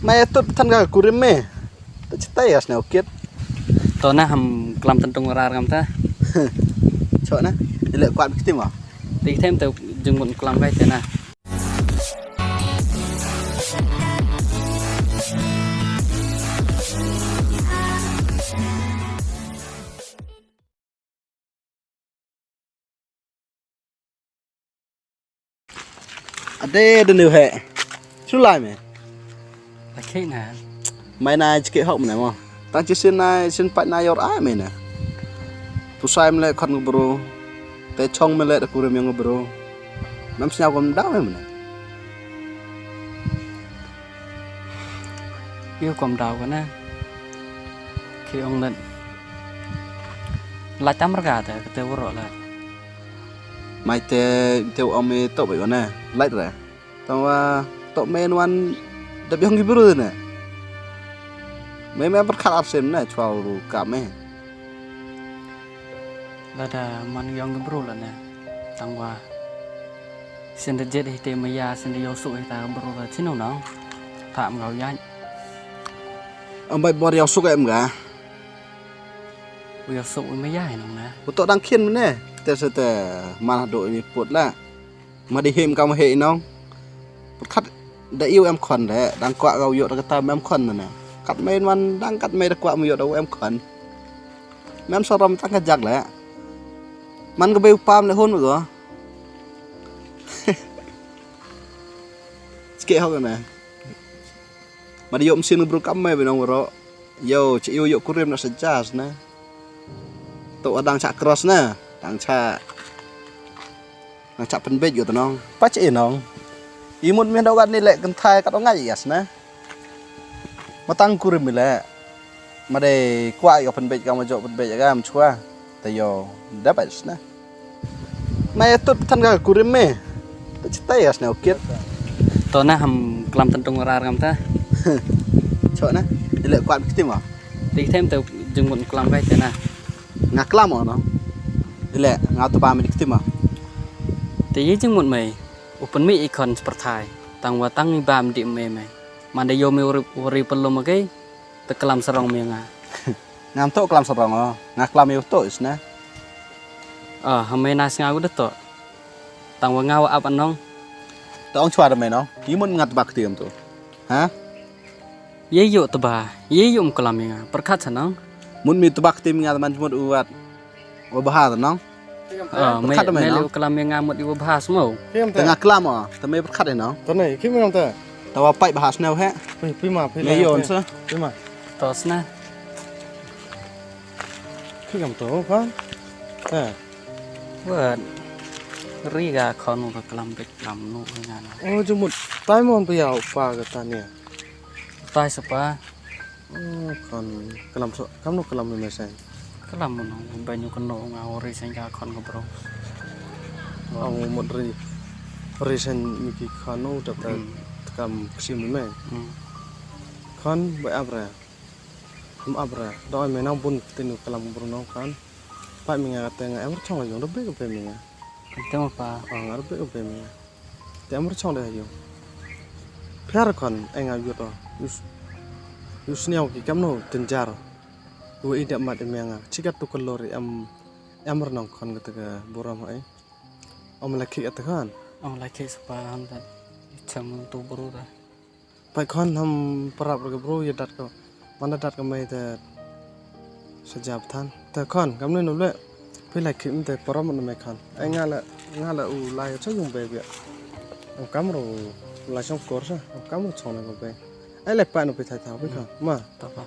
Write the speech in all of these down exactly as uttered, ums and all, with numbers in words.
Mai tut than ka kurim me. Ta chitai as ne okit. To na ham klam tentong rar ngam ta. Chok na. Ile kwat kti ma. Ti them te jingmut klam kai te na. Ade de nu he. Chu lai me. Akhei na. Mai na chike hok me na mo. Tang chi sin na sin pat na yor ai me na. Tu sai me le khon bro. Te chong me le da kurim yang bro. Nam snya kom da me na. Yu kom daw ko na. Ki ong let. Lait tam rga te kete wuro la. Mai te te ong me to bai ko na. Lait re. Tang wa to me wan da biong ki bru ne. Me me berkat arsen ne chwa ru ka me. Lada man yong ki bru la ne. Tang wa. Sen da jet hi te maya sen da yosu hi ta bru la chino nong. Ta am gau yan. Am bai bor yosu ka em ga. U yosu u maya hi nong na. U to dang khin ne. Te se te man do ini put la. Ma di him kam he nong. Put khat da iu em khon de dang kwa gau yo da kata mem khon ne. Kat me man dang kat me da kwa mu yo da em khon. Mem sorom tang ka jak le. Man ka be u pam le hun go. Chike hok na. Ma di yo msin bru kam me binong ro. Yo, che yo yo kurim na sa jas na. To dang cha cross na. Dang cha. Dang cha pen bej yo to nong. Pa che nong. Imut me dau gat ni le kentai kat ngai yas na. Matang kurim mi le. Ma dei kwah ïa ka pynbeit ka ma jok pynbeit ïa ka ma chwa. Te ïoh dap ïa sna. Ma ïa tut than ka kurim me. Te chitai ïa sna u kit. To na ham klam tang tung rar ngam ta. Chok na. Ile kwat kti ma. Te ktem te jingmut klam kai te na. Nga klam o no. Ile nga tu ba me kti ma. Te ye jingmut mai. U pynmih i khon sperthai. Tang wa tang i bam di me mai. Man de yo me uri uri pelum agai. Te klam sarong me nga. Ngam to klam sarong o. Nga klam ïa u to isna. Ah, ha me na snga u de to. Tang wa nga wa ap anong. To ong chwa de me no. Yi mun nga tebak ti em to. Ha? Ye yu teba. Ye yu um klam ïa nga. Perkat sanong. Mun mi tebak ti me nga teman jemut u wat. Wa bha sanong. Ah, me Perkat de me me no. Liu klam ïa nga mut ïa wa bha smo. Te nga klam o. Te me perkat de no. Te ne, kim ngam te. Te wa pai bha snew he. Pi pi ma pi Me la yon te. Sa. Pi ma. To sna. Ki kam to kan. Ha. Wat. Ri ga khon u ka klam bek klam nu nga na. O jumut. Tai mon pa ya u pa ka tania. Tai sa pa. O khon klam so kam nu klam me sen. Klam mo no ba nyu kno nga ori sen ka khon ko bro. Ong mut ri. Ri sen mi ki khon u dap ta Hmm. Kam ksim me. Hmm. Khon ba abra. Am abra. Doi me nang bun tinu kalam bru nong kan. Pai mi nga kate nga em chong yung dobe ke pe mi nga. Kante mo pa. Oh nga dobe ke pe mi nga. Te em chong de yung. Phiar kon e nga yut o. Yus yus niaw ki kam no tenjar. Yu i dep mat em nga. Chikat tu kalori em em nong kon kate ke buram hai. Om la ki kate kan. Om la ki spa han ta. Cham tu bru da. Pai khon ham parap ra ka bru ya dat ko. Mana dat ko mai te sajab than. Te khon kam ne nule. Pi lai khim te param na mai khon. Ai nga la nga la u lai cha yung be bia. Am kam ro lai chong kor sa. Am kam ro chong na ko be. Ai lai pa no pi thai thau pi khon. Ma. Ta pa.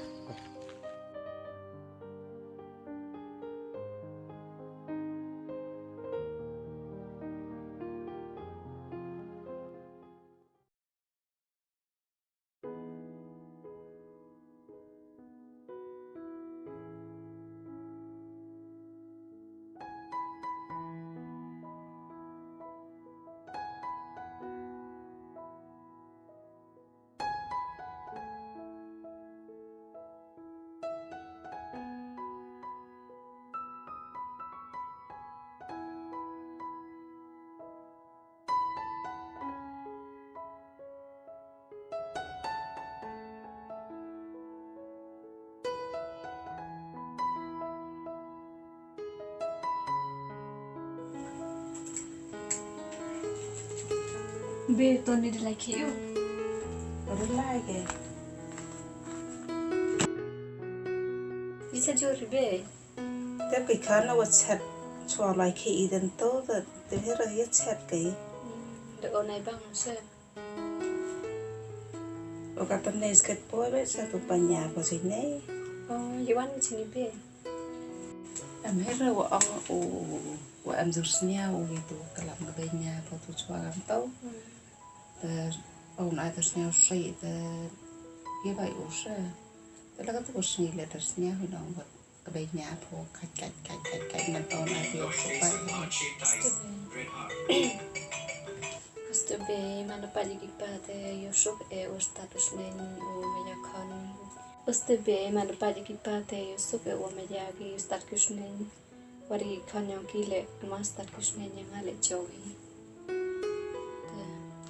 Be to ni de lai ki u. Ri lai ke. Isa jor be. Te ki khana wa chat chwa lai ki i den to da te hera ya chat ke. De o nai bang se. O ka tam ne sket po be sa tu panya po sini. O, yuan sini be. Em hera wa ong u, wa em zur snia u gitu kalam ka benya po tu chwa kam tau. Ter, o na ter snia u sei ter, ye bai u se. Ter la ka tu sni le ter snia hu dong wat ka benya po kat kat kat kat kat man to na bio su bai. Stupid. Stupid, man pa ji ki pa te yo suk e u status nen u meja kon. Uste be man pa ji ki pa te yo suk e u meja ki start kus nen. Wari khon yong ki le ma start kus nen yang ale jowi. Te,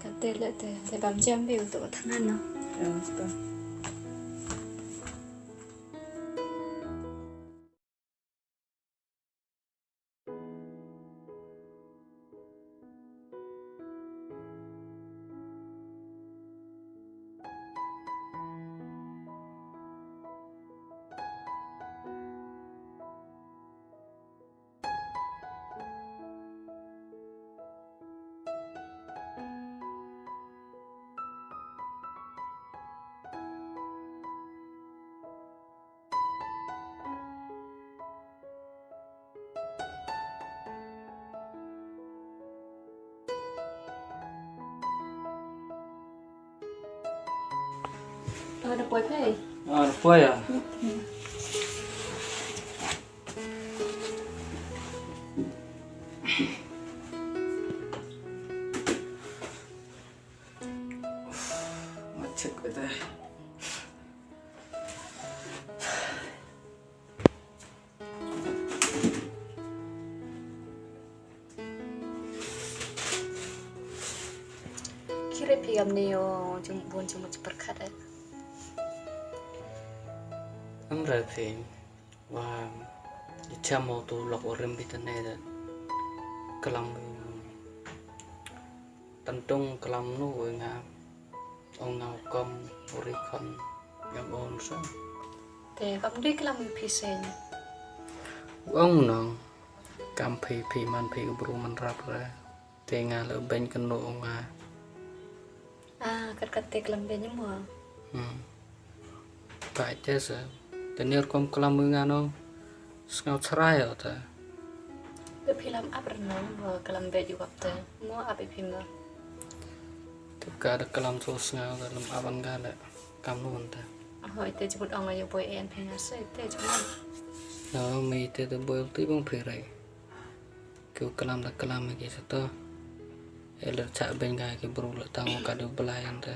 kate le te, le bam jam be u to thangan no. Ya, to. Ada poi pei. Ah, ada poi ya. Macet kita. Kire phi gam ne yo jing bun jing mu jing perkat eh. Amra phi wa icham mo tu lok orim bitane da kalam. Tantong klam nu nga ong nga kom uri kon yang on sa. Te kam dei klam pisen. Ong nong kam phi phi man phi bru man rap ra. Te nga le ben kenu ong nga. Ah, kat kat te klam ben mo. Hmm. Bai te sa. Te niar kom klam nga no. Sngau chrai o te. Be phi lam ap rnong mo klam be ju kap te. Mo ap phi mo. Te ka da klam so sngau da lam ap an ga le. Kam no te. Ho ite jubut ong ayo boy en phi nga se te jubut. No, mi te te boy ti bong phi rai. Ki klam da klam ki sa to. Eler cha ben ga ki bru le tang ka du blai an te.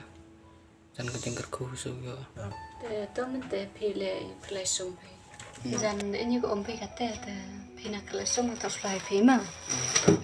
Jan ka jingkyrkhu su yo. Te to men te phi le phi le sum phi. Hmm. Jan ini ko om phi kate te phi na kale sum to fly phi ma. Hmm.